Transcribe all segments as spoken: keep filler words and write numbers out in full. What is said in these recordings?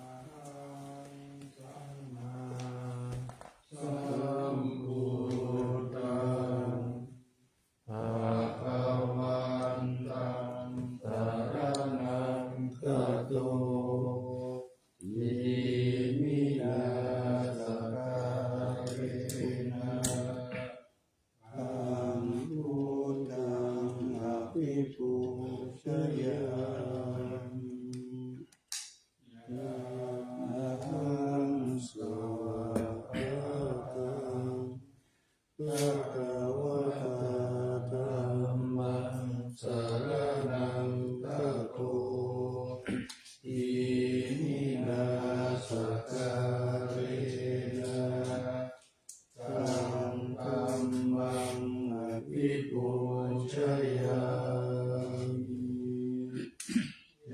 Yamahaṃ sammāsambuddhaṃ bhagavantaṃ saraṇaṃ gato. Iminā sakkārena taṃ buddhaṃ abhipūjayāmi. Yamahaṃ svākkhātaṃ bhagavatā dhammaṃ saraṇaṃ gato. Iminā sakkārena taṃ dhammaṃ abhipūjayāmi.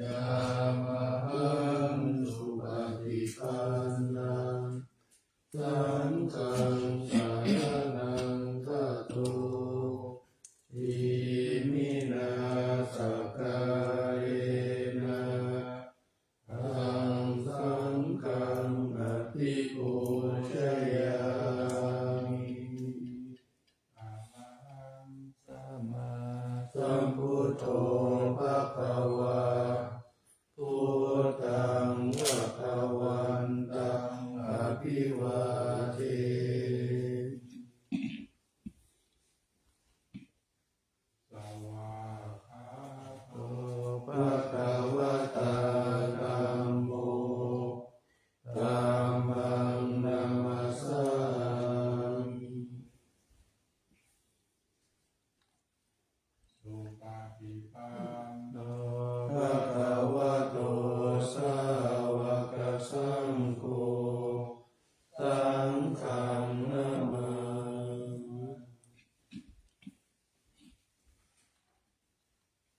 Yamahaṃ supaṭipannaṃ saṅghaṃ saraṇaṃ gato. Iminā sakkārena taṃ saṅghaṃ abhipūjayāmi. Arahaṃ sammāsambuddho bhagavā, buddhaṃ bhagavantaṃ abhivādemi. Svākkhāto bhagavatā dhammo, dhammaṃ namassāmi. Supaṭipanno bhagavato sāvakasaṅgho, saṅghaṃ namāmi.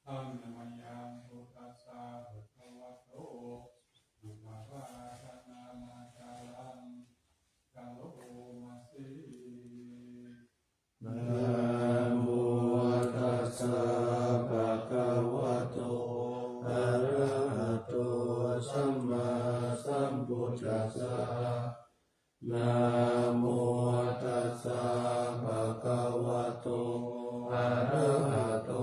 Handa mayaṃ buddhassa bhagavato uppādānamācaraṃ karoma se. Namo tassa bhagavato arahato sammāsambuddhassa. Namo tassa bhagavato arahato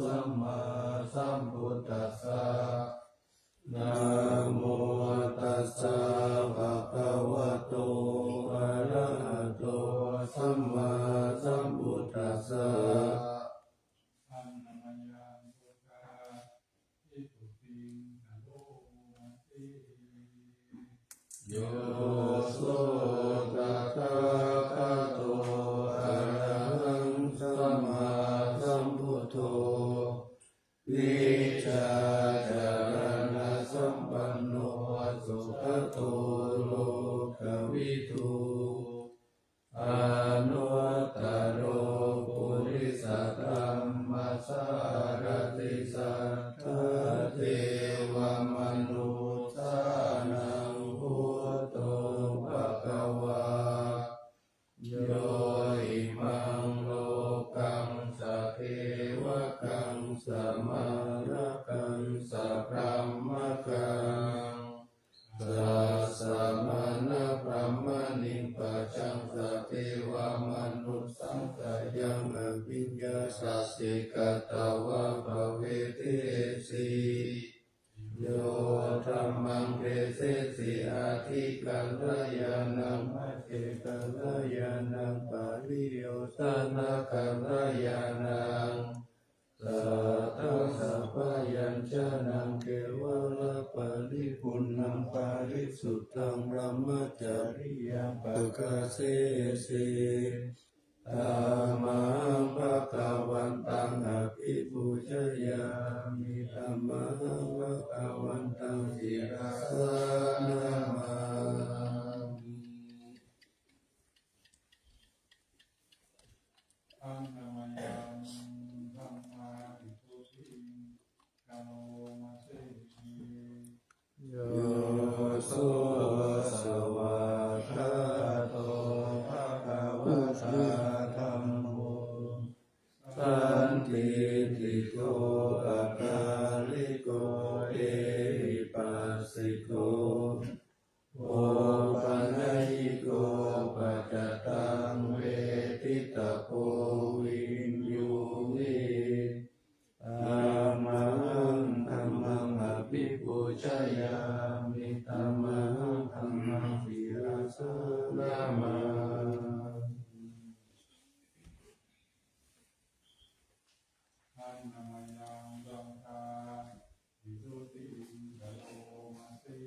sammāsambuddhassa. Namo tassa bhagavato arahato sammāsambuddhassa. Handa mayaṃ buddhassa Yo so tathāgato arahaṃ sammāsambuddho vijjācaraṇasampanno sugato lokavidū anuttaro purisadammasārathi satthā devamanussānaṃ buddho bhagavā. Yo imaṃ lokaṃ sadevakaṃ samārakaṃ sabrahmakaṃ sassamaṇabrāhmaṇiṃ pajaṃ sadevamanussaṃ sayaṃ abhiññāya sikkhitvā pavedesi. Yo dhammaṃ desesi adhikallayaṇaṃ paṭiyojanakallayaṇaṃ sataṃ sabyañjanaṃ kevalaparipuṇṇaṃ pari visuddhaṃ brahmacariyaṃ pakāsesi. Tammahaṃ bhagavantaṃ abhipūjayāmi. Tammahaṃ bhagavantaṃ sirasā namāmi. Handa mayaṃ saṅghāvisuddhiṃ karoma se. Yo so svākkhāto bhagavatā dhammo sandiṭṭhiko akāliko ehipassiko opanayiko paccattaṃ veditabbo viññūhi. Tammahaṃ dhammaṃ abhipūjayāmi. Tammahaṃ dhammaṃ sirasā namāmi. Handa mayaṃ saṅghāvisuddhiṃ karoma se.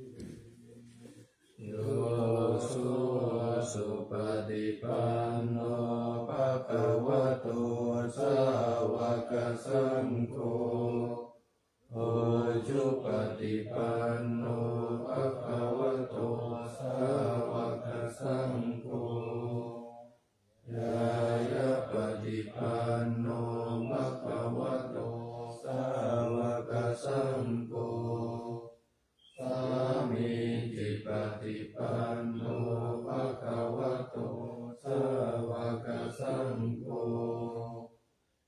Yo so supaṭipanno bhagavato sāvakasaṅgho, ujupaṭipanno bhagavato sāvakasaṅgho, ñāyapaṭipanno bhagavato sāvakasaṅgho, sāmīcipaṭipanno bhagavato sāvakasaṅgho,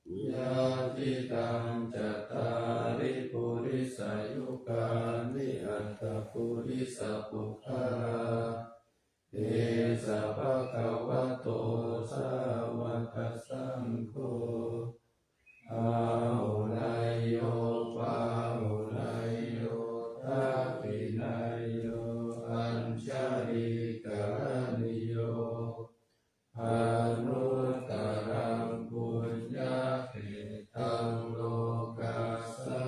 yadidaṃ cattāri purisayugāni aṭṭha purisapuggalā, esa bhagavato sāvakasaṅgho, āhuneyyo pāhuneyyo dakkhiṇeyyo añjalikaraṇīyo, anuttaraṃ puññakkhettaṃ lokassā.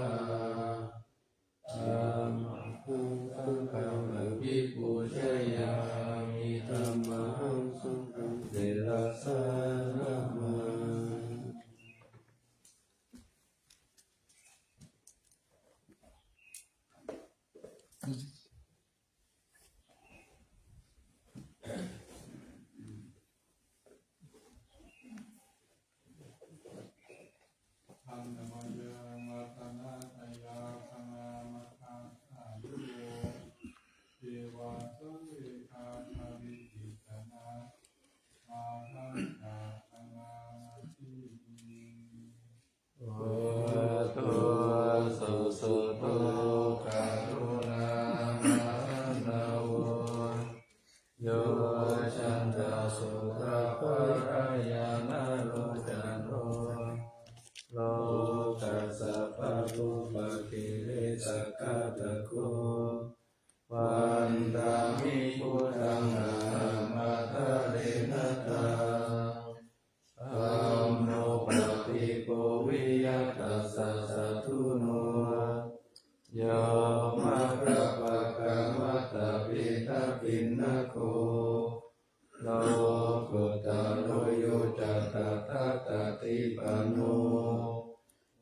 Tammahaṃ saṅghaṃ abhipūjayāmi. Tammahaṃ saṅghaṃ sirasā namāmi. Handa mayaṃ ratanattayadhammakkhandhāyo, ye vāsave atha vicikatā, āgatamha damāni. Buddho susuddho karuṇāmahaṇṇavo, yoccantasuddhaparañāṇalocano, lokassa pāpūpakilesaghātako, vandāmi buddhaṃ ahaṃ ādarena taṃ. Dhammo paṭibo viya tassa sādhuno, yo maggapākamattabhidabhinnako, lokuttaro yo ca tathāgatipāṇo,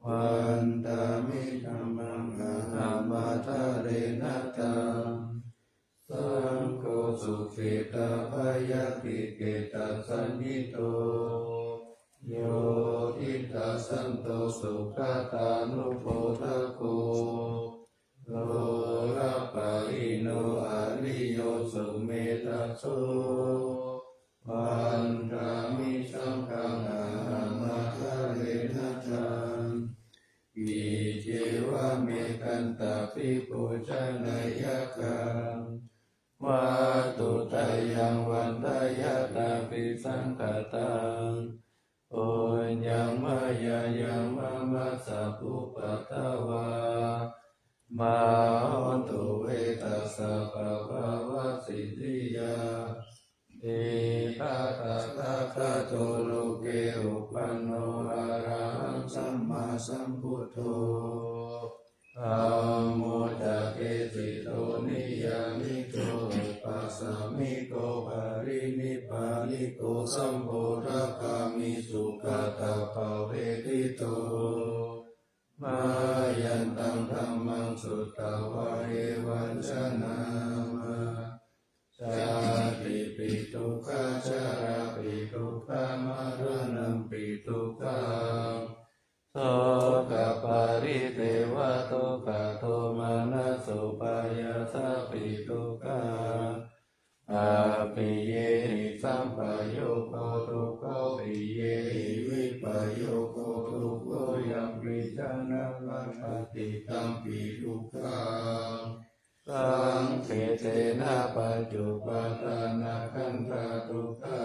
vandāmi dhammaṃ ahaṃ ādarena taṃ. Saṅgho sukhetabayātikhetasañhito, yo khiḍḍāsanto sugatānupādako, lokapālino ariyo sumedhaso, vandāmi saṅghaṃ ahaṃ ādarena taṃ. Iccevamekantabhipūjaneyyaṃ, vatthuttayaṃ vandeyyaṃ abhisaṅkhataṃ, puññaṃ mayā yaṃ mama sabbupaddavā, mā hontu ve tassa pabhāvasiddhiyā. Idha tathāgato loke uppanno arahaṃ sammāsambuddho, dhammo ca desito niyyāniko dassanīyo parinibbāniko sambodhagāmi sugatappavedito. Mayantaṃ dhammaṃ sutvā ye vajjanāmā, jātipi dukkhā jarāpi dukkhā maraṇampi dukkhaṃ sokaparidevadukkhadomanassupāyāsāpi dukkhā appiyehi sampayogo dukkho piyehi vippayogo dukkho yampicchānaṃ lagati tampi dukkhaṃ saṅkhittena pañcupādānakkhandhā dukkhā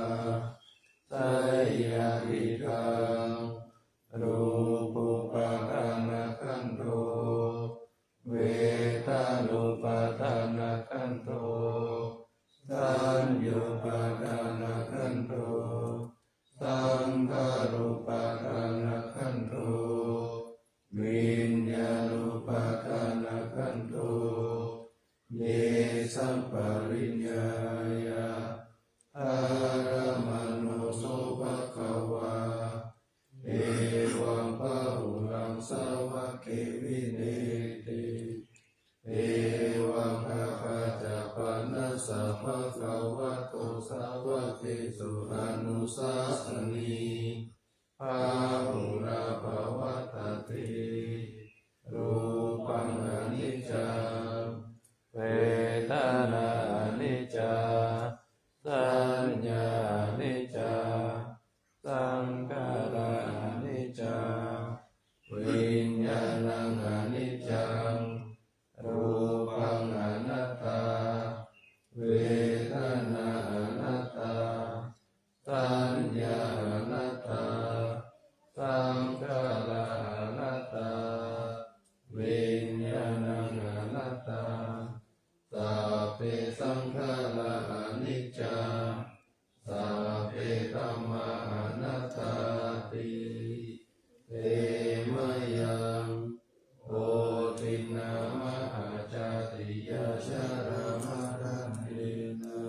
seyyathidaṃ. Rūpupādānakkhandho vedanupādānakkhandho saññupādānakkhandho saṅkhārupādānakkhandho viññāṇupādānakkhandho ye sampariññāya dharamāno so bhagavā evaṃ bahulaṃ sāvake vinetti. Evaṃ gabbhajjapannassa bhagavato sāvakesu anusāsanī bahulā pavattati. Rūpaṃ aniccaṃ, vedanā aniccā, saññā aniccā, saṅkhārā aniccā, viññāṇaṃ aniccaṃ. Rūpaṃ anattā, vedanā anattā, saññā anattā, saṅkhārā anattā, viññāṇaṃ anattā. Sabbe saṅkhārā aniccā, sabbe dhammā anattāti. Te mayaṃ otiṇṇā mahājātiyā jarāmaraṇena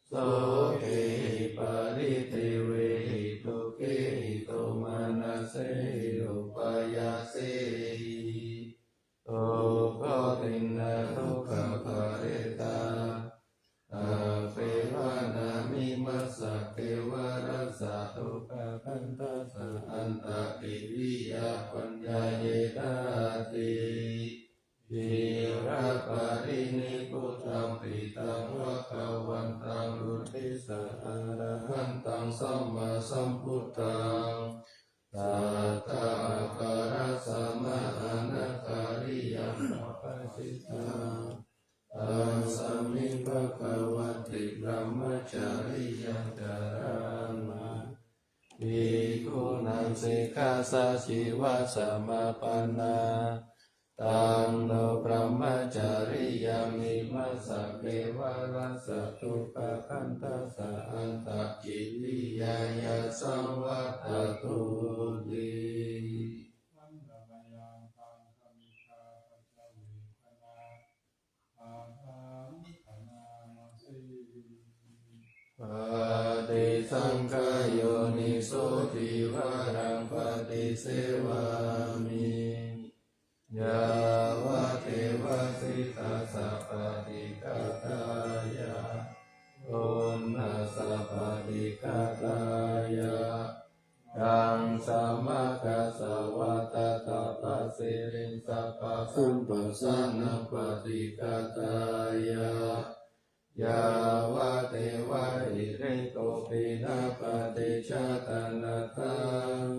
sokehi paridevehi dukkhehi domanassehi upāyāsehi dukkhotiṇṇadukkhaparetā appeva nāmimassa kevalassa dukkhakhandhassa antakiriyā paññāyetāti. Ciraparinibbutampi taṃ bhagavantaṃ uddissa arahantaṃ sammāsambuddhaṃ satthākārasamānakariyaṃ pabbajitā. Tasmiṃ bhagavati brahmacariyaṃ carāma. Bhikkhūnaṃ sikkhāsājīvasamāpannā taṃ no brahmacariyaṃ imassa kevalassa dukkhakhandhassa antakiriyāya saṃvattatu ti. Paṭisaṅkhā yoniso cīvaraṃ paṭisevāmi yāvadeva sītassa paṭighātāya uṇhassa paṭighātāya, ḍaṃsamakasavātātapasiriṃ sabbasamphassānaṃ paṭighātāya, yāvadeva hirikopinapaṭicchādanatthaṃ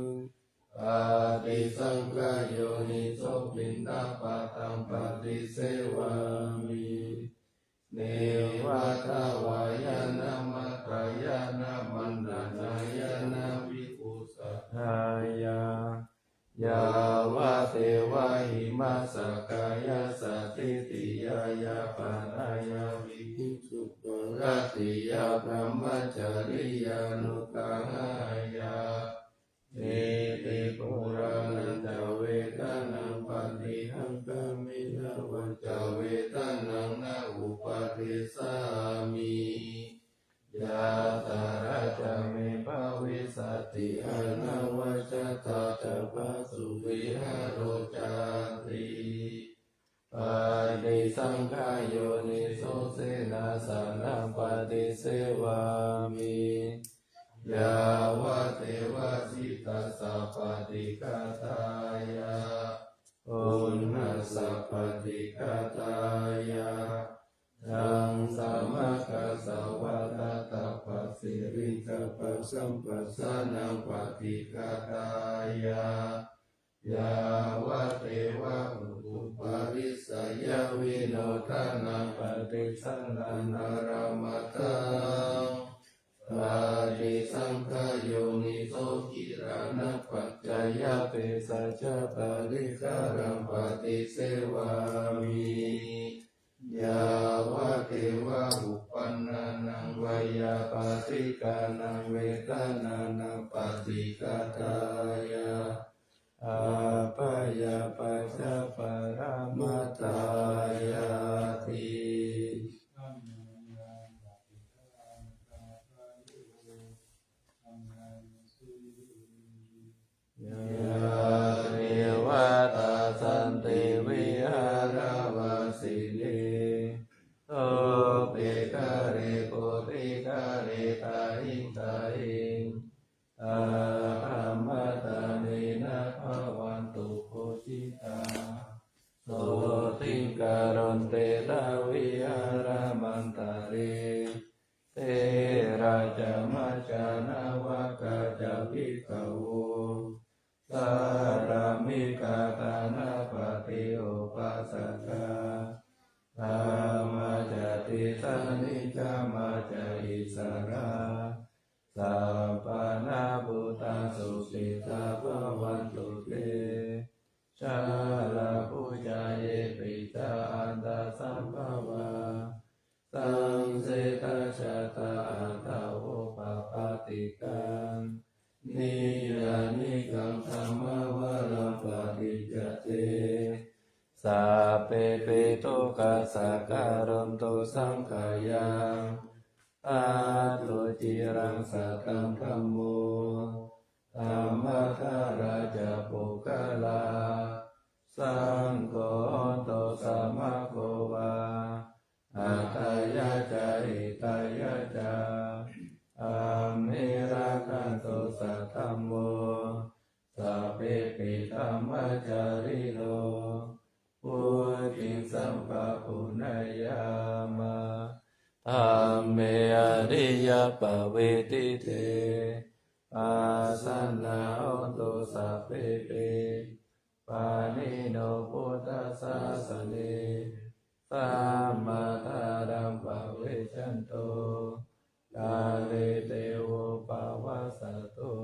paṭisaṅkhā yoniso piṇḍapātaṃ paṭisevāmi neva davāya na madāya na maṇḍanāya na vibhūsanāya, yāvadeva imassa kāyassa ṭhitiyā yāpanāya vihiṃsuparatiyā brahmacariyānuggahāya ṭhitipūrāṇañca vedanaṃ paṭihaṅkhāmi navañca vedanaṃ na uppādessāmi. pāsuvihāro cāti. Paṭisaṅkhā yoniso senāsanaṃ paṭisevāmi, yāvadeva jitassa paṭighātāya, pūrṇassa paṭighātāya, ḍaṃsamakasavātātapasiriṃsapasamphassānaṃ paṭighātāya, yāvadeva utuparissayavinodanaṃ paṭisallānārāmatthaṃ. Paṭisaṅkhā yoniso gilānapaccayabhesajjaparikkhāraṃ paṭisevāmi, yāvadeva uppannānaṃ veyyābādhikānaṃ vedanānaṃ paṭighātāya, abyāpajjhaparamatāyāti. Yā devatā santi vihāravāsinī, thūpe ghare bodhighare tahiṃ tahiṃ, tā dhammadānena bhavantu pūjitā, sotthiṃ karontedha vihāramaṇḍale. Therā ca majjhā navakā ca bhikkhavo, sārāmikā dānapatī upāsakā, gāmā ca desā nigamā ca issarā, sappāṇabhūtā sukhitā bhavantu te. Jalābujā yepi ca aṇḍasambhavā, saṃsedajātā athavopapātikā, niyyānikaṃ dhammavaraṃ paṭicca te, sabbepi dukkhassa karontu saṅkhayaṃ. Ṭhātu ciraṃ sataṃ dhammo, dhammaddharā ca puggalā, saṅgho hotu samaggo va, atthāya ca hitāya ca. Amhe rakkhatu saddhammo, sabbepi dhammacārino, vuḍḍhiṃ sampāpuṇeyyāma, dhamme ariyappavedite. Pasannā hontu sabbepi, pāṇino buddhasāsane, sammā dhāraṃ pavecchanto, kāle devo pavassatu.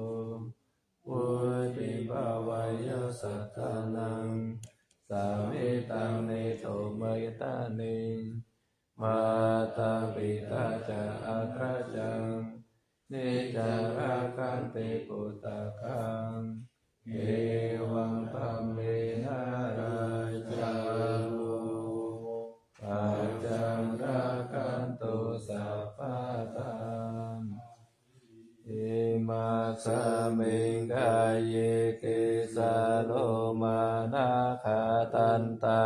Vuḍḍhibhāvāya sattānaṃ, samiddhaṃ netu medaniṃ, mātā pitā ca atrajaṃ, niccaṃ rakkhanti puttakaṃ, evaṃ dhammena rājāno, pajaṃ rakkhantu sabbadā. Imasmiṃ kāye kesā lomā nakhā dantā,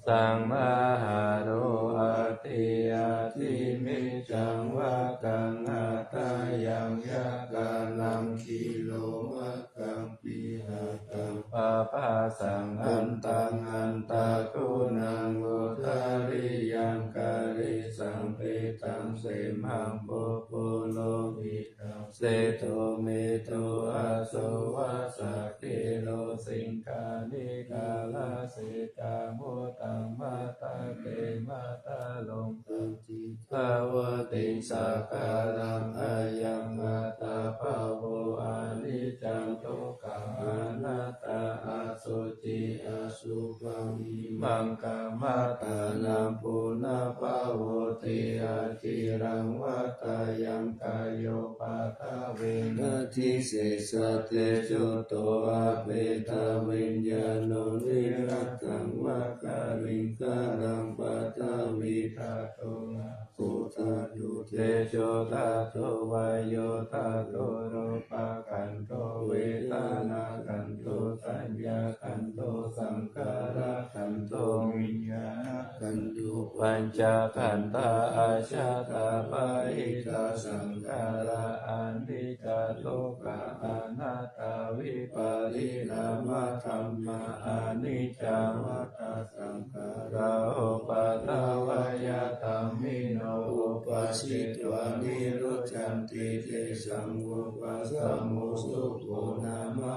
sāṃ mahāro adhi, adhimiccaṃ vakkaṃ hadayaṃ yakanaṃ, kilomakhaṃ pihakaṃ pabhasaṃ, antaṃ antaguṇaṃ udariyaṃ karīsaṃ, pittaṃ semhaṃ pubbu lohitaṃ, sedo medo aso vasa, khero siṅghāṇikā lasikarā, muttaṃ matthake mātaro, taṃ cittā vatiṃ sāgaraṃ. Ayaṃ attabhāvo aniccaṃ dukkhaṃ anattā, asuciṃ asubhaṃ, imaṃ kammadānaṃ punabbhavoti, aciraṃ vatayaṃ kāyo paṭhaviṃ adhisessati, chuddho apetaviññāṇo, niratthaṃ va kaliṅgaraṃ, paṭhavī dhātuṃ Phoṭṭhabbū tejo dhātu vāyo dhātu rūpakkhandho vedanākkhandho saññākkhandho saṅkhārakkhandho viññāṇakkhandho pañcakkhandhā ajjhattabahiddhā saṅkhārā aniccā dukkhā anattā vipariṇāmadhammā aniccā vata saṅkhārā uppādavayadhammino uppajjitvā nirujjhanti tesaṃ vūpasamo sukho nāma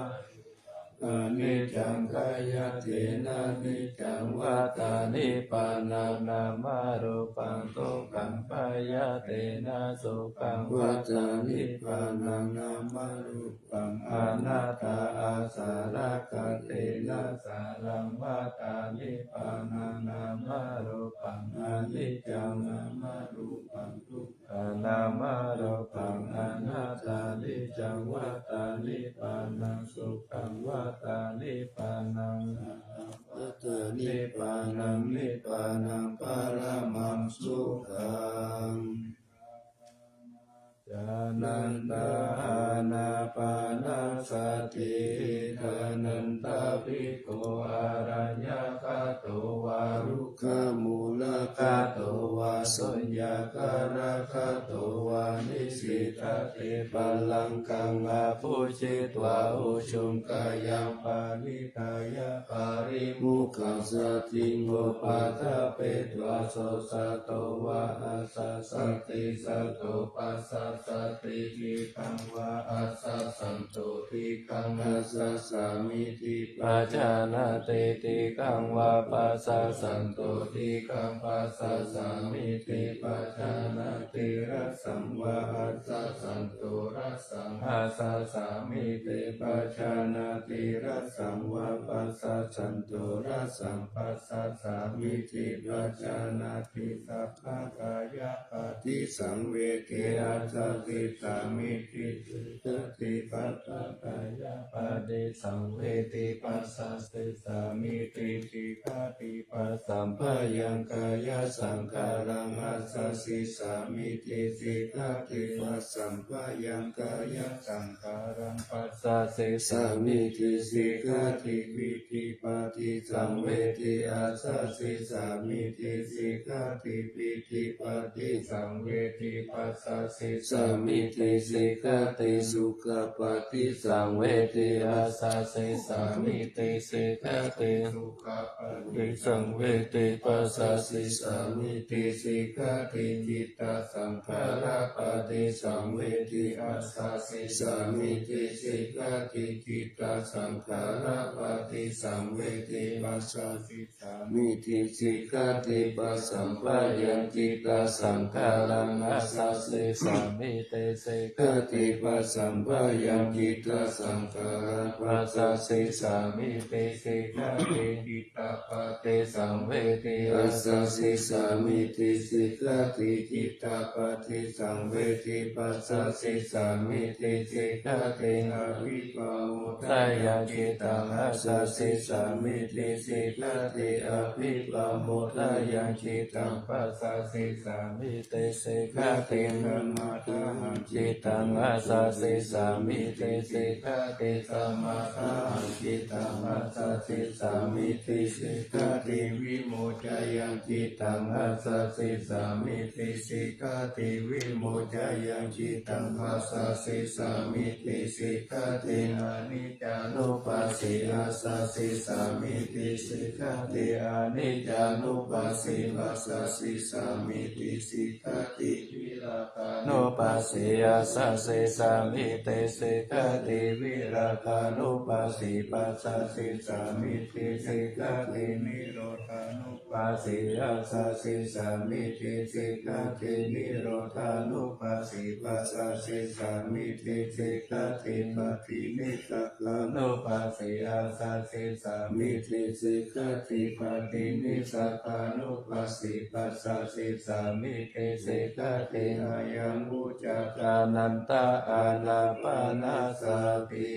aniccaṃ khayatena niccaṃ vata nibbānaṃ nāmarūpaṃ dukkhaṃ khayatena sukhaṃ vata nibbānaṃ nāmarūpaṃ anattā āsarakkhatena saraṃ vata nibbānaṃ nāmarūpaṃ aniccaṃ nāmarūpaṃ dukkhaṃ nāmarūpaṃ anattā niccaṃ vata nibbānaṃ sukhaṃ vata nibbānaṃ saraṃ vata nibbānaṃ nibbānaṃ paramaṃ sukhaṃ. Jānantā ānāpānasati ṭhānantā bhikkhū araññagato vā rukkhamūlagato vā suññāgarāgato vā nisīdati pallaṅkaṃ abhujitvā ujuṃ kāyaṃ paṇidhāya parimukhasatiṃ upaṭṭhapetvā so sato vā asasati sato passasati khiḍḍaṃ vā asassanto khiḍḍaṃ assassāmīti pajānāti khiḍḍaṃ vā passassanto khiḍḍaṃ passasāmīti pajānāti rassaṃ vā assassanto rassaṃ assassāmīti pajānāti rassaṃ vā passassanto rassaṃ passassāmīti pajānāti sabbakāyapaṭisaṃvedi assasissāmīti sikkhati paccekāyapaṭisaṃvedi passassissāmīti sikkhati pasamphayaṃ kāyasaṅkhāraṃ assasissāmīti sikkhati pasamphayaṃ kāyasaṅkhāraṃ passasissāmīti sikkhati pītipaṭisaṃvedi assasissāmīti sikkhati pītipaṭisaṃvedi passasissāmīti sikkhati sukhapaṭisaṃvedi assasissāmīti sikkhati sukhapaṭisaṃvedi passasissāmīti sikkhati cittasaṅkhārapaṭisaṃvedi assasissāmīti sikkhati cittasaṅkhārapaṭisaṃvedi passasissāmīti sikkhati pasamphayaṃ cittasaṅkhāraṃ assasissāmīti sikkhati pasamphayaṃ cittasaṅkhāraṃ passasissāmīti sikkhati cittapaṭisaṃvedi assasissāmīti sikkhati cittapaṭisaṃvedi passasissāmīti sikkhati abhippamodayaṃ cittaṃ assasissāmīti sikkhati abhippamodayaṃ cittaṃ passasissāmīti sikkhati samādāhaṃ cittaṃ assasissāmīti sikkhati samādāhaṃ cittaṃ assasissāmīti sikkhati vimoccāhaṃ cittaṃ assasissāmīti sikkhati vimoccāhaṃ cittaṃ passasissāmīti sikkhati aniccānupassī assasissāmīti sikkhati aniccānupassī passasissāmīti sikkhati virāgānupassī assasissāmīti sikkhati virāgānupassī passasissāmīti sikkhati nirodhānupassī assasissāmīti sikkhati nirodhānupassī passasissāmīti sikkhati paṭinissagga nupassī assasissāmīti sikkhati paṭinissaggānupassī passasissāmīti sikkhati ayaṃ vuccati. Jānantā ānāpānasati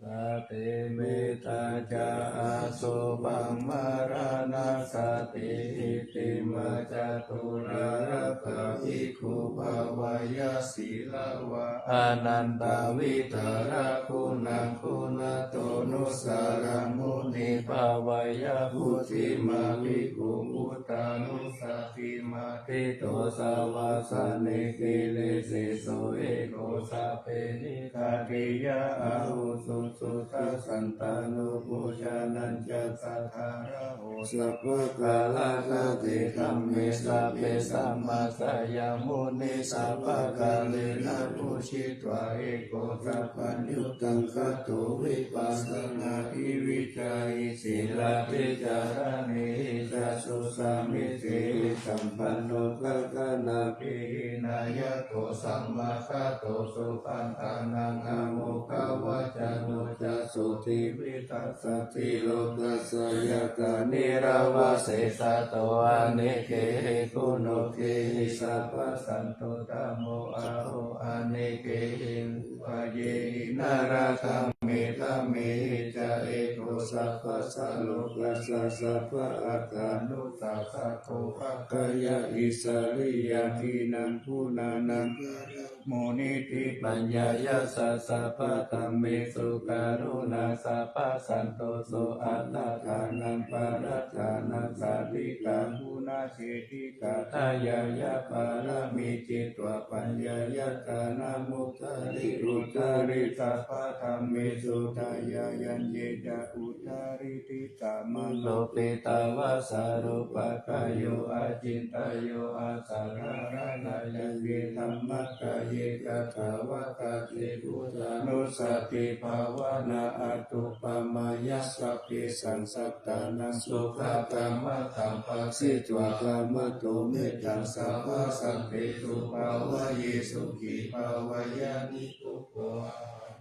Sati mettā ca asubhaṃ maraṇasati. Iccima ca tūlā rakkha bhikkhū bhāweyya sīlavā anantavidhāraguṇaṃ guṇatonusāraṃ muni bhāweyya buddhimān. Bhikkhu buddhānussatī matthito savāsane giriseso eko sabbe nikkhatiyā ahu susuddhā santano bojjhaneyyā saddharao sabbakālā. Khaddedhamme sabbe samācayā muni sabbakālena pūjitvā eko sabbaññutaṃ katto vipassanāhi vicayi sīlavicaraṇehi ca susamiṃ sirisambhavo gaganābhipūjito samāgato supaṇṇānaṃ amoghavoco ca sotthi vigacchanti lokassa yathinā nirvāsato anekehi guṇokehi sabbasantuttamo ahu anekehi upāyehi. Nārakkhaṃ me dhammehi ca eko sabbassa lokassa sabbatthanudassako paccayā isariyā khīṇaṃ guṇānaṃ paranto muniti paññāya ca sabbadhammesu karuṇā sabbasantoso atthādānaṃ parittānaṃ sārīrikaguṇaseṭṭhikā dāyāyā pāramī citvā paññāya dānamuttari uttari sabbadhammesu dāyāyā ye ca uttari diṭṭhamanuppadāvā sārūpadāyo acintayyo asadhāraṇā ca ye dhammatā ye tathāgatā te buddhānussatī bhāvanā anuppamāya sabbesaṃ sattānaṃ sukhakammataṃ phāsetvā khamatu mettaṃ sabbasattesu bhāvaye sukhī bhāvaye nikubbho.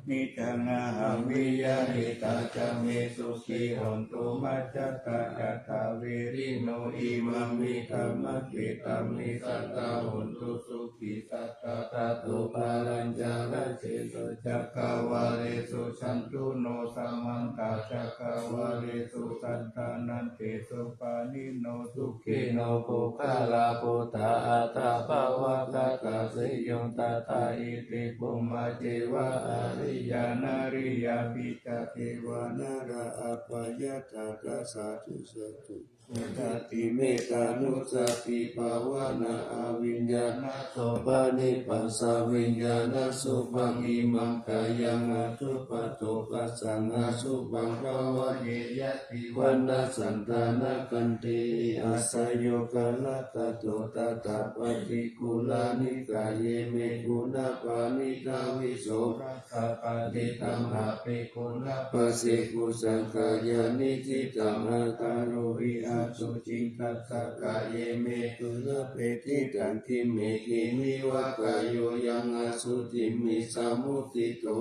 Niccaṃ ahaṃ viya hitvā ca me sukhī hontu majjhattā yathāverino imaṃ idha maggetaṃ me sadā hontu sukhī sadā. Tato palañca rajesu cakkavāḷesu cāturo samantā cakkavāḷesu attānaṃ tesu pāṇino sukhino puggalā buddhā attabhāvagatā seyyaṃ tadā iti bhummā ceva ariyā nariyā picca devā narā apayagatā sādhu sādhu. Uddati mettānussatibhāvanā abhiññānasubhaṃ nippasaviññānasubhaṃ imaṃ kāyaṃ ajjupato passaṃ asubhaṃ bhāvaye yadi vaṇṇaṃ candamā va gandhī iva yaṃ asayogāharato tathā paṭigūḷhāni kāye me guṇā paṇītā visuddhā ca patiṭṭhānapiguṇā pasikusaṃ kāyāni cittaṃ akārohi asuciṃ tassa kāye me dunnapeti taṃ khippaṃ khippaṃ khippiva kāyo yaṃ asuciṃ visamuttito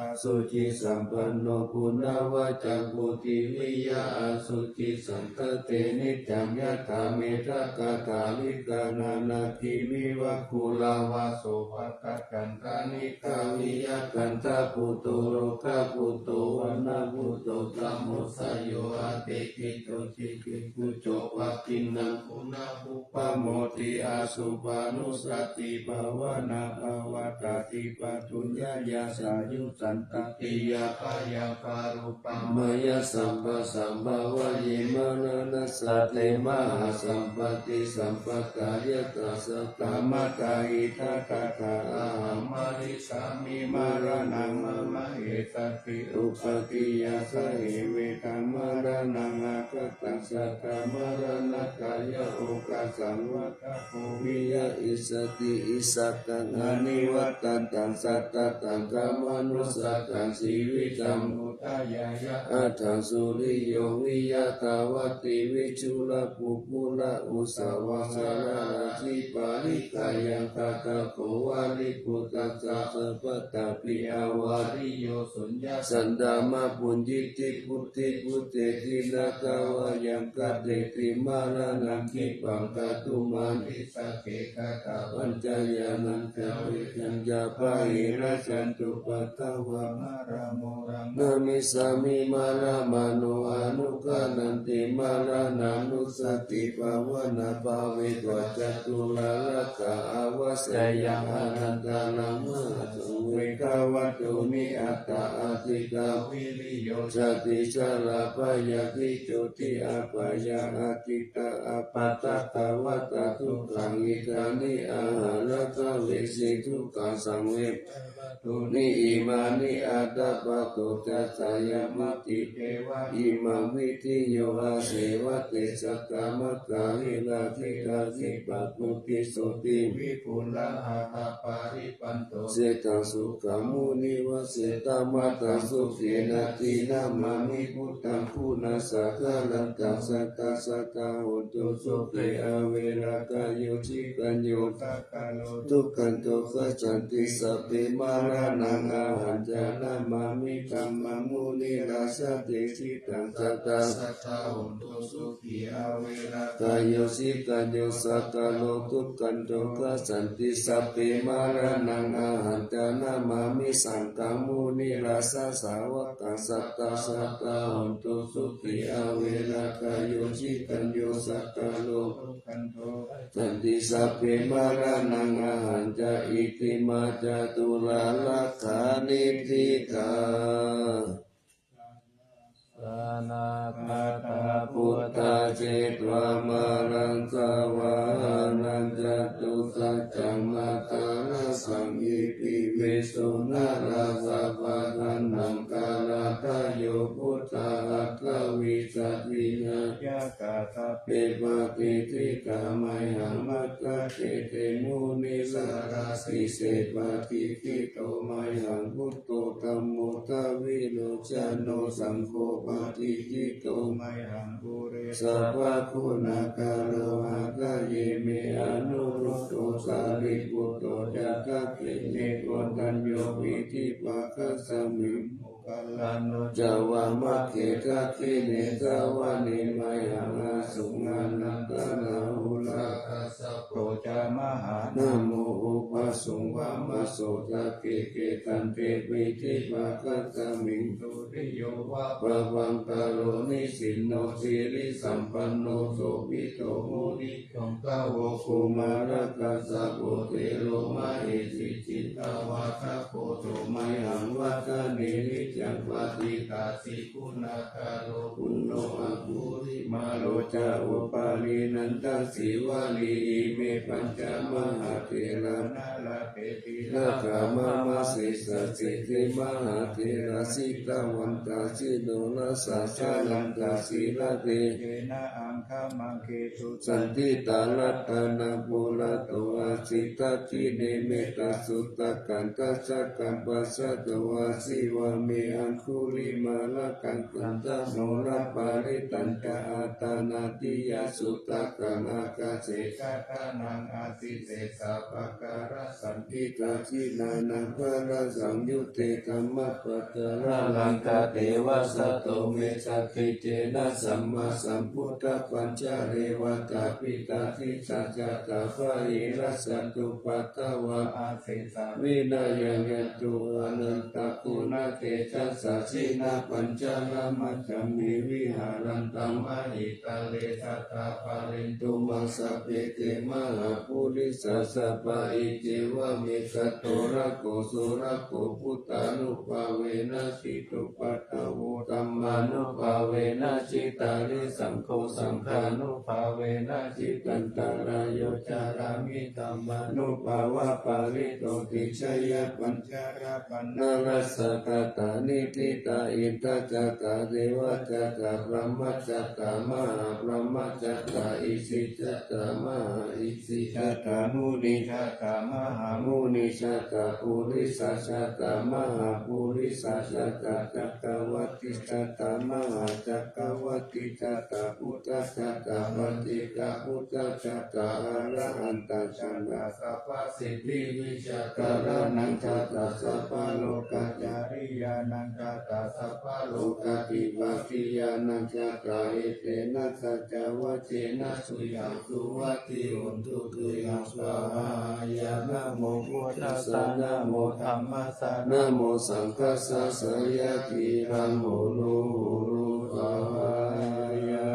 asuci sampanno puṇṇavacaṃ puthiviya asuci saṃsate niccaṃ yathā me ghakkhadālikā nānābhimiva ghuḷā va so pattacandhā nikkhaviya kaṇṭaputto rogaputto vaṇṇaputto ca muccayo atikkiṭṭho cibhikkhucco paggaṇhaṃ guṇābhū pamodati. Asuddhānussatibhāvanā pavattati pāturaññāya sāyuṃ santatiyā bhayaṃ karūpamāya sampassaṃ bhāvaye maraṇassate mahāsampattisampadā yattha saddhammattā idha tattha ahaṃ marissāmi maraṇaṃ mama esa ti uppādiyā sahevetaṃ maraṇaṃ aggaṭaṃ sadā maraṇatthāya okāsaṃ vata bho viya issati issataṃ anivattantaṃ sattataṃ khamatu sataṃ jīvitaṃ udayāya addhaṃ suriyo viya dāvatthi viduḷā puggalā ussavasarā rājjipālikayaṃ tatra kho vāriputtasārathā pi avariyo suññā sandhammapuññiddhi bhūti bhūte jinatā va yaṃ katteti maraṇaṃ khippaṃ kātumanti saṅghe katā pañca yānañca virajaṃ yā bāhirajjhattupaddavā maraṃ mohaṃ Nāmissāmi maramāno anukkhaṇanti maraṇānussatibhāvanā bhāvetvā catulālakkhā avassayaṃ anantarā mahā saṃvegavatthunī attā atikkā viriyo jāti jarābhayādi jotiyābhayā atītā appaṭitatā vata dukkhā idāni aharaṃ havesi dukkhaṃ saṃve vattuni imāni attabhātotha sayamati devā imaṃ vidheyyo asevate saddhammattha hiratthi dassitā buddhi sotthi vipulā ātā parippanto seṭṭhaṃ sukhamuṃ nivāsetamatthaṃ sukhena dinamāmi buddhaṃ guṇasaṅgharantaṃ satā satā hontu sukhī averā kāyo citañño sakko dukkhato gacchanti sabbe maraṇaṃ ahañca namāmi dhammaṃ munirājā desitaṃ satā satā hontu sukhī averā kāyo citañño sakko dukkhato gacchanti sabbe maraṇaṃ ahañca namāmi saṅghaṃ munirājasāvakaṃ satā satā hontu sukhī averā kāyo citañño sakko dukkhato gacchanti sabbe maraṇaṃ ahañca. Iti mā catulālakkhaṇidhikā. Sanāgatā buddhā jetvā māraṃ savāhanaṃ catusaccāṃ matharasaṃ iti visu narāsabhā. Taṇhaṅkarādayo buddhā aṭṭhavīsati nāyakā sabbe patiṭṭhitā mayhaṃ matthake te munissarā. Sīse patiṭṭhito mayhaṃ buddho dhammo dvilocano saṅgho patiṭṭhito mayhaṃ ure sabbaguṇākaro. Hadaye me anuruddho sārīputto ca dakkhiṇe koṇḍañño piṭṭhibhāgasmiṃ moggallāno ca vāmake. Dakkhiṇe savane mayhaṃ āsuṃ ānandarāhulā kassapo ca mahānāmo ubhāsuṃ vāmasotake. Te khanti piṭṭhibhāgasmiṃ suriyo va pabhaṅkaro nisinno sirisampanno sobhito munipuṅgavo. Kumārakassapo thero mahesī cittavādako so mayhaṃ vadane niccaṃ patiṭṭhāsi guṇākaro. Puṇṇo aṅgulimālo ca upālī nandasīvalī ime pañca mahātherā nalāṭe tilakā mama. Sesāsīti mahātherā jitavanto jinorasā jalantā sīlatejena aṅgamaṅgesu saṇṭhitā. Ratanaṃ purato āsi dakkhiṇe mettasuttakaṃ dhajaggaṃ pacchato āsi vāme aṅgulimālakaṃ. Khandhamoraparittañca āṭānāṭiyasuttakaṃ ākāse chadanaṃ āsi sesā pākārasaṇṭhitā. Jinā nānāvarasaṃyutte dhammapākāralaṅkate vasato me sakiccena sammāsambuddhapañjare. Vātapittādisañjātā bāhirajjhattupaddavā asesā vinayaṃ yantu anantaguṇatejasā. Jinapañjaramajjhamhi viharantaṃ mahītale sadā pālentu maṃ sabbe te mahāpurisāsabhā. Iccevamekato rakkho surakkho buddhānubhāvena jitupaddavo dhammānubhāvena jitārisaṅgho saṅghānubhāvena jitantarāyo carāmi dhammānubhāvapālito. Tisaṅkhā pañjarapaṇṇarasaṃ katā niṭṭhitā indajātā devakāyā brahmajātā mahābrahmajātā isijātā mahāisijātā munijātā mahāmunijātā purisajātā mahāpurisajātā cakkavā Satta mahācakkavāṭi satta buddha satta paccekabuddha satta arahanta satta sabbasiddhivijjādharānaṃ satta sabbalokacāriyānaṃ satta sabbalokadhipatiyānaṃ satta etena saccavajjena tuyhaṃ suvatthi hotu tuyhaṃ svāhāya. Namo buddhassa, namo dhammassa, namo saṅghassa, jayatilaṃ hotu hotu svāhāya.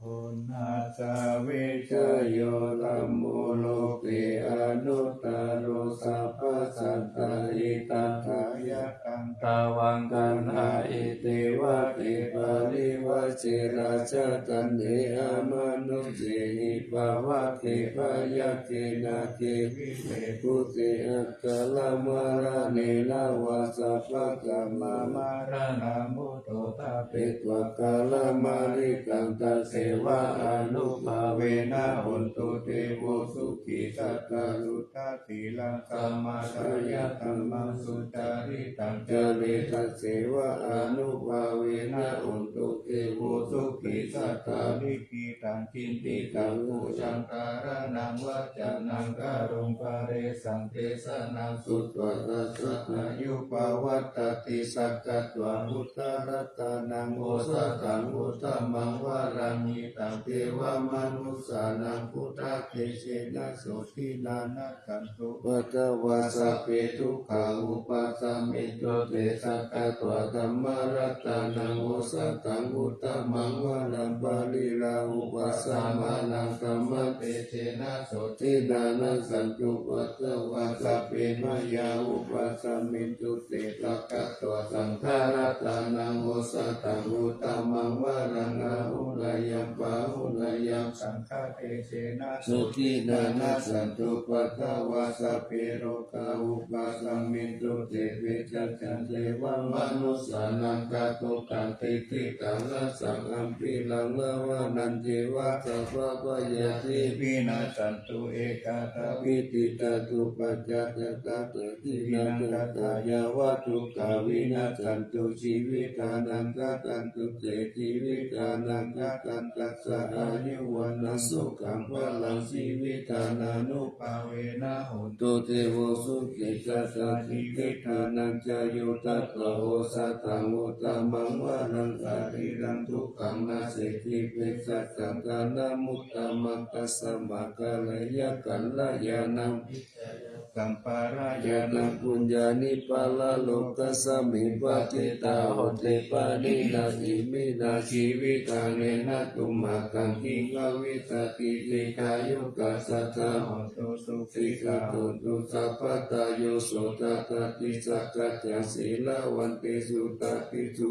Uṇhassa vijayo dhammo loke anuttaro sabbasattahitatthāya. Taṃ tvaṃ gaṇhāhi devate parivajje rājadaṇḍe amanussehi pavagge byagghe nāge vise bhūte akālamaraṇena vā sabbadhammamaraṇā mutto ṭhapetvā kālamāritaṃ tasseva ānubhāvena hotu devo sukhī sattā suddhasīlaṃ samādāya dhammaṃ sucaritaṃ care tasseva ānubhāvena hotu devo sukhī sattā likkhitaṃ cintitaṃ pūjaṃ dhāraṇaṃ vācanaṃ kāruṃ paresaṃ desanaṃ sutvā tassa āyu pavaḍḍhatīti. Sakkatvā buddharatanaṃ osathaṃ uttamaṃ varaṃ hitaṃ devamanussānaṃ buddhatejena sotthinā nassantupaddavā sabbe dukkhā vūpasamentu te. Sakkatvā dhammaratanaṃ osathaṃ uttamaṃ varaṃ pariḷāhūpasamanaṃ dhammatejena sotthinā nassantupaddavā sabbe bhayā vūpasamentu te. Sakkatvā saṅgharatanaṃ osathaṃ uttamaṃ varaṃ āhuneyyaṃ pāhuneyyaṃ saṅghatejena sotthinā nassantupaddavā sabbe rogā vūpasamentu te. Veccañca devamanussānaṃ catuddaṃ diṭṭhitaṃ asaṅghamhiraṃ avanaññeva sabbabhayādi vinassantu ekadā vidhitā. Dupajjhāyā tathāpi vinassantu yāva dukkhā vinassantu jīvitānaṃ kkhantu te. Jīvitānaṃ kkhantassā āyu vaṇṇaṃ sukhaṃ balaṃ jīvitā ānubhāvena hotu devo sukhī sattā. Jīvitānañca yo tattha osathaṃ uttamaṃ varaṃ sarīraṃ dukkhānaṃ nassanti vessassaṃ ṭhānamuttamaṃ. Tasmā kālena kalyāṇaṃ vicayaṃ sampādāya taṃ puññāni paralokasmiṃ patiṭṭhā honti pāṇinā. Iminā jīvitānena tumhākaṃ kiṃ bhavissatīti. Dīghāyukā sadā hontu sukhitā hontu sabbadā. Yo so tathāpi sakyañca sīlavantesu tatthi su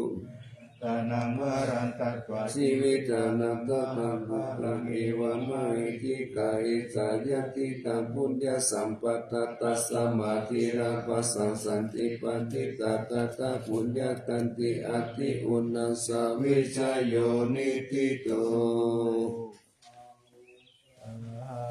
ṭhānaṃ balaṃ datvā jīvitā nātha balaṃ evamāhi. Dīghāyukā etaṃ puññasampadaṃ tasmā dhīrā bhāssanti paṇḍitā tathā puññakkhettaṃ ti. Atthi uṇhassa vijayo niṭṭhito.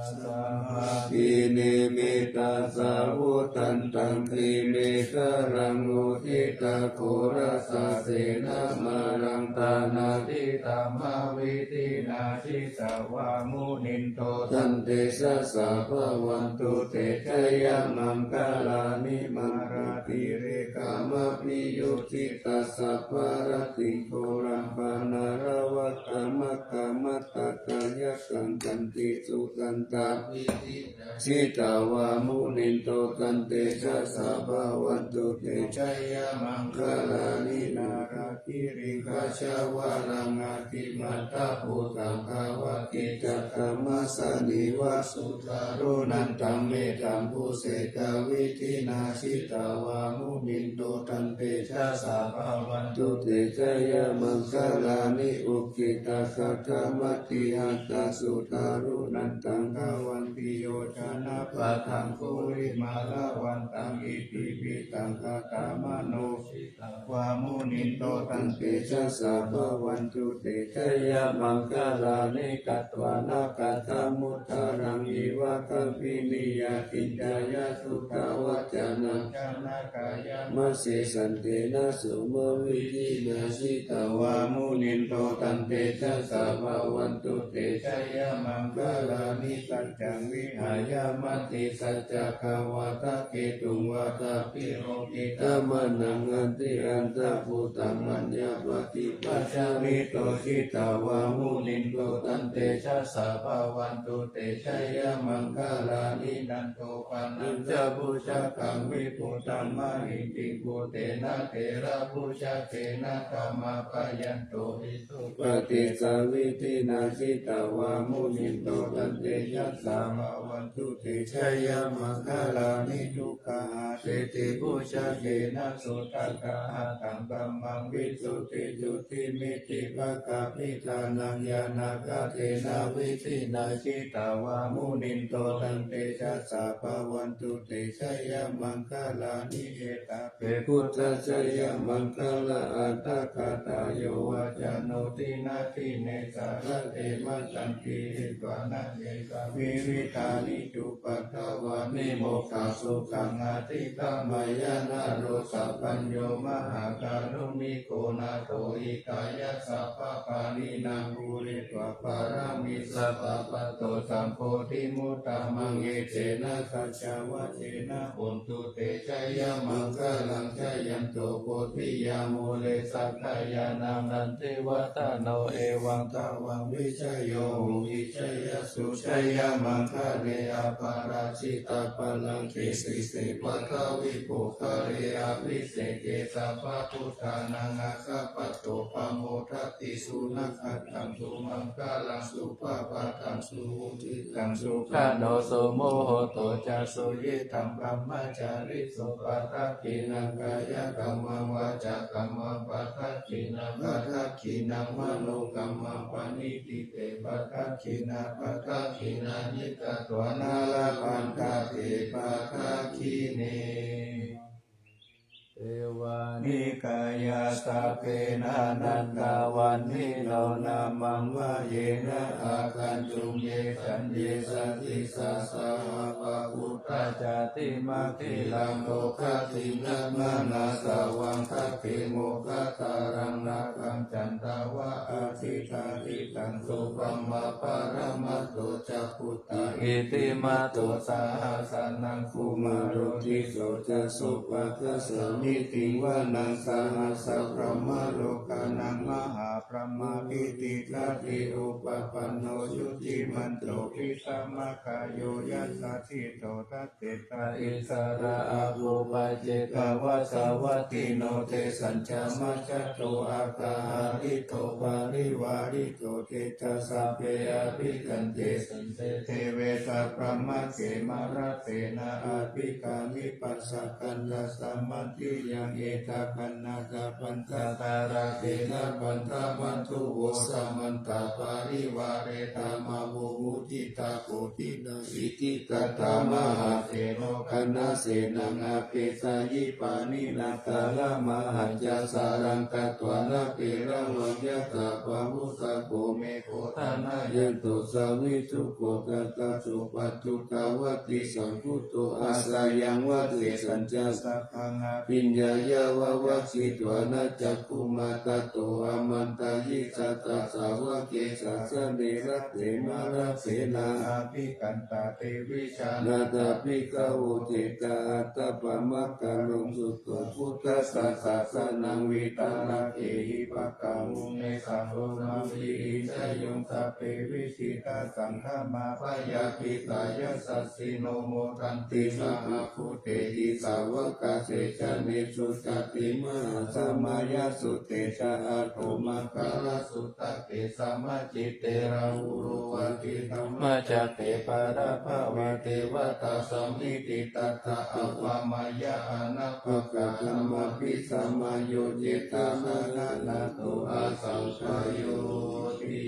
Sahabhāsinimmitasāvudhantaṃ girimekhalaṃ uditaghorasasenamāraṃ dānādidhammavidhinā jitavā munindo taṃ tejasā bhavatu te jayamaṅgalāni. Mārātirekamabhiyujjhitasabbarattiṃ ghorampanāḷavakamakkhamathaddhayakkhaṃ khantīsudantavidhinā jitavā munindo taṃ tejasā bhavatu te jayamaṅgalāni. Nāḷāgiriṃ gajavaraṃ atimattabhūtaṃ dāvaggicakkamasanīva sudāruṇantaṃ mettambusekavidhinā jitavā munindo taṃ tejasā bhavatu te jayamaṅgalāni. Ukkhittakhaggamatihatthasudāruṇantaṃ dhāvantiyojanapathaṅgulimālavantaṃ iddhībhisaṅkhatamano Vā munindo taṃ tejasā bhavatu te jayamaṅgalāni. Katvāna kaṭṭhamudaraṃ iva gabbhinīyā ciñcāya duṭṭhavacanaṃ janakāyamajjhe santena somavidhinā jitavā munindo taṃ tejasā bhavatu te jayamaṅgalāni. Saccaṃ vihāya matisaccakavādaketuṃ vādābhiropitamanaṃ atiandhabhūtaṃ paññāpadīpajalito jitavā munindo taṃ tejasā bhavatu te jayamaṅgalāni. Nandopanandabhujagaṃ vibudhaṃ mahiddhiṃ puttena therabhujagena damāpayanto iddhūpadesavidhinā jitavā munindo taṃ tejasā bhavatu te jayamaṅgalāni. Duggāhadiṭṭhibhujagena sudaṭṭhahatthaṃ brahmaṃ visuddhijutimiddhibakābhidhānaṃ ñāṇāgadena vidhinā jitavā munindo taṃ tejasā bhavatu te jayamaṅgalāni. Etāpi buddhajayamaṅgalaaṭṭhagāthā yo vācano dinadine sarate matandī hitvāna nekavividhāni cupaddavāni mokkhaṃ sukhaṃ adhigameyya naro sapañño. Mahākāruṇiko nātho hitāya sabbapāṇinaṃ pūretvā pāramī sabbā patto sambodhimuttamaṃ etena saccavajjena hotu te jayamaṅgalaṃ. Jayanto bodhiyā mūle sakyānaṃ nandivaḍḍhano evaṃ tvaṃ vijayo hohi jayassu jayamaṅgale aparājitapallaṅke sīse paṭhavipokkhare abhiseke sabbabuddhānaṃ aggappatto pamodati. Sunakkhattaṃ sumaṅgalaṃ supabhātaṃ suhuṭṭhitaṃ sukhaṇo sumuhutto ca suyiṭṭhaṃ brahmacārisu. Padakkhiṇaṃ kāyakammaṃ vācākammaṃ padakkhiṇaṃ padakkhiṇaṃ manokammaṃ paṇidhī te padakkhiṇā padakkhiṇāni katvāna labhantatthe padakkhiṇe. Devā nikāyā sabbe nānattavaṇṇino nāmanvayena āgañchuṃ ye caññe sadisā saha pavutthajātimakhīlaṃ oghatiṇṇamanāsavaṃ dakkhemoghataraṃ nāgaṃ candaṃva asiṭṭhābhitaṃ subrahmā paramatto ca put iddhimato saha sanaṅkumāro tisso ca sopāga samitiṃ vanaṃ sahassabrahmalokānaṃ mahābrahmābhitiṭṭhati. Upapanno jutimanto bhismākāyo yasassi so dasettha issarā āgū paccekavasavattino. Tesañca majjhato aggahārito parivārito te ca sabbe abhikkante sinde deve sabrahmake mārasenā abhikkāmi passa kaṇhassa mandiyaṃ. Etha gaṇhatha bandhatha rāgena bandhamatthu vo samantā parivāretha mā vo muñcittha koci na. Itigadamahāseno kaṇhasenaṃ apesayi pāṇinā talamāhacca saraṃ katvāna bheravaṃ yathā pāvussako megho thanayanto savijjuko tadā so paccudāvatti saṅkuddho asayaṃvase. Tañca sabbaṃ abhiññāya vavakkhitvāna cakkhumā tato āmantayi satthā sāvake sāsane rate mārasenā abhikkantā te vijānātha bhikkhavo. Te ca ātappamakaruṃ sutvā buddhassa sāsanaṃ vītarāgehi pakkāmuṃ nesaṃ lomampi iñjayuṃ. Sabbe vijitasaṅgāmā bhayātītā yasassino modanti saha bhūtehi sāvakā te janesutāti. Mahāsamayasutte ca aṭṭhamakalasutake samācite rāhulā abhidhammacakke balabbā devatā samitiṃ tadā āva mayā ānāpakā dhammābhisamayo cetvā manānato asaṅkāyoti.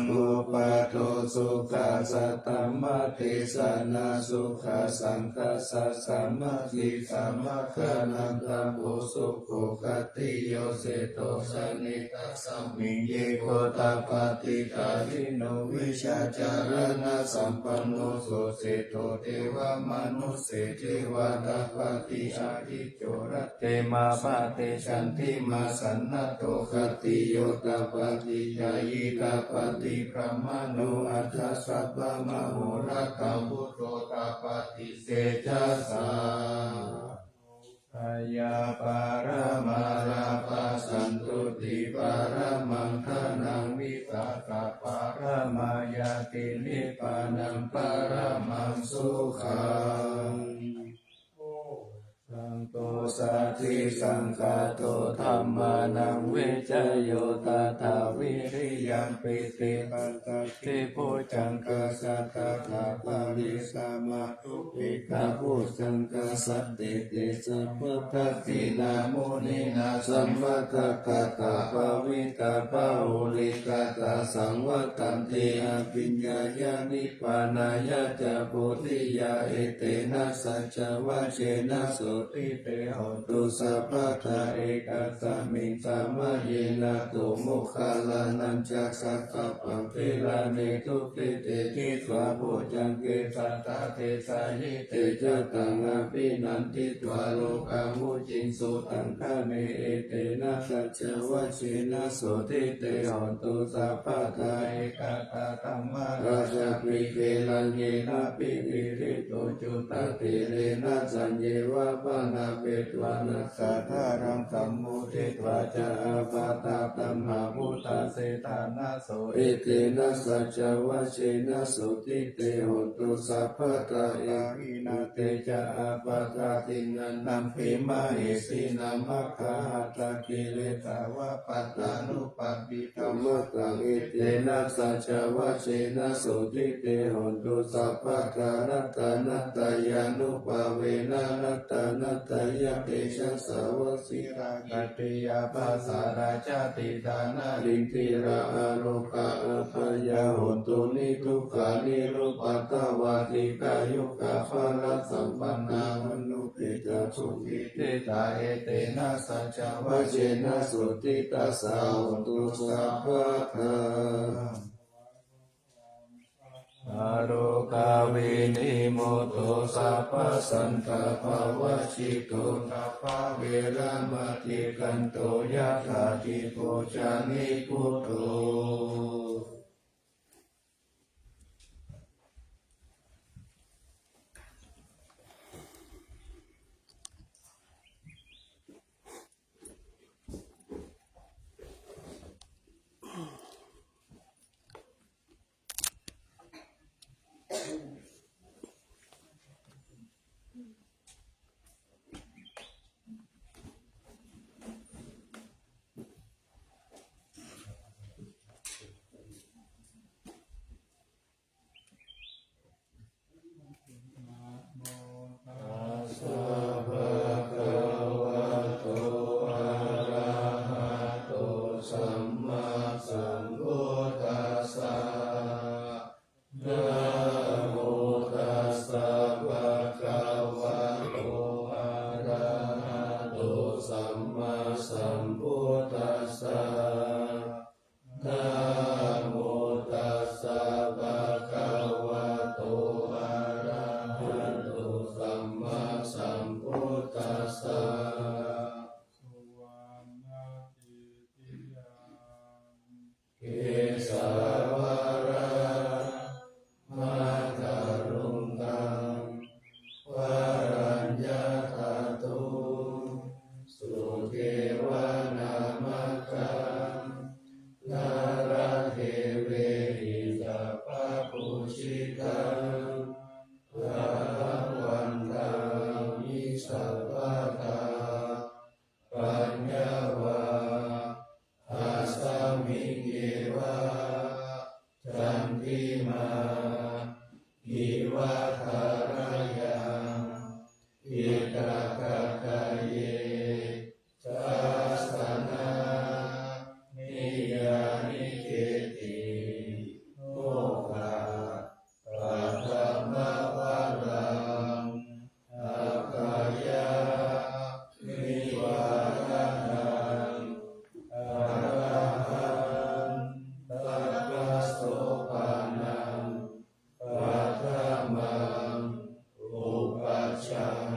Upādo sukhā saddhammadesanā, sukhā saṅghassa sāmaggī, samaggānaṃ tapo sukho. Khattiyo seṭṭho janetasmiṃ, ye gotapādi pajunno, vijjācaraṇasampanno suseṭṭho, devamanusse ceva tapati, ādi- -cco rattimābhāti candimā sannaddho. Khattiyo tapati, ñāyi tapati, brāhmaṇo atha sabbamahorattaṃ, buddho tapati tejasā. Āyā paramā lābhā, santuṭṭhī paramaṃ dhanaṃ, vissāsaparamā ñātī, nibbānaṃ paramaṃ sukhaṃ. Santo sacchisaṅkhāto dhammānaṃ vicayo tathā, viriyaṃ pīti passaddhi bojjhaṅgā, saddhā dhammapariyāyā pāpā dukkhipajjhā, sattete sabbadassinā muninā sammadakkhātā, parittaṃ bahulīkatā saṃvattanti abhiññāya nibbānāya ca bodhiyā. Etena saccavajjena sotthi te hotu sabbadā. Ekasmiṃ samaye nātho moggallānañca kassapaṃ therāni dukkhite disvā bojjhaṅge satta desayi. Te ca taṃ abhinanditvā rogā mucciṃsu taṅkhaṇe. Etena saccavajjena sotthi te hotu sabbadā. Ekadā dhammarājāpi gelaññenābhipīḷito, cundattherena saññeva pana Vetvā nakkhattharambhāni, muditā ca ābādhā, tamhā vuṭṭhāsi ṭhānaso. Etena saccavajjena, sotthi te hotu sabbadā. Pahīnā te ca ābādhā, tiṇṇannampi mahesinaṃ, maggāhatakilesā va, pattānuppattidhammataṃ. Etena saccavajjena, sotthi te hotu sabbadā. Ratanattayānubhāvena, ratanattayatejasā va, sīlā ca tītiyā bhāsmānā, jātiṃ dānaṃ indirā, arogā abyāpajjhā, hontu niddukkhanā, niruppaddavā, dīghāyukā balā sampannā, vaṇṇūpetā sukhī diṭṭhā. Etena saccavajjena, sotthi tassa hotu sabbadā. Arogavinimutto, sabbasantāpavajjito, sabbaveramatikkanto, yathā dīpo ca nibbuto. Namo tassa bhagavato arahato sammāsambuddhassa. Namo tassa bhagavato arahato sammāsambuddhassa. Namo tassa bhagavato arahato sammāsambuddhassa. Suvaṇṇakkhettaṃ Kesāvalāmathāruṇṇaṃ varaññatatu sukevanamakaṃ nāḷāgiriṃ sabbabhūjitaṃ ahaṃ vandāmi sabbadā paññāvā asmiṃ yeva candimā iva tharayaṃ diṭṭhagadagaye sāsanaṃ niyyāniketti. Mokkha paṭhamavaraṃ bhāgyaṃ nivāraṇaṃ arahantapasopaṇaṃ paṭhamaṃ pupajjaṃ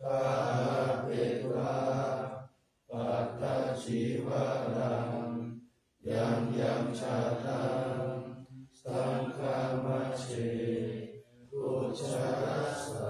bhāvetvā pattacīvaraṃ yaṃ yaṃ jātaṃ saṅghamajjhe kuccassa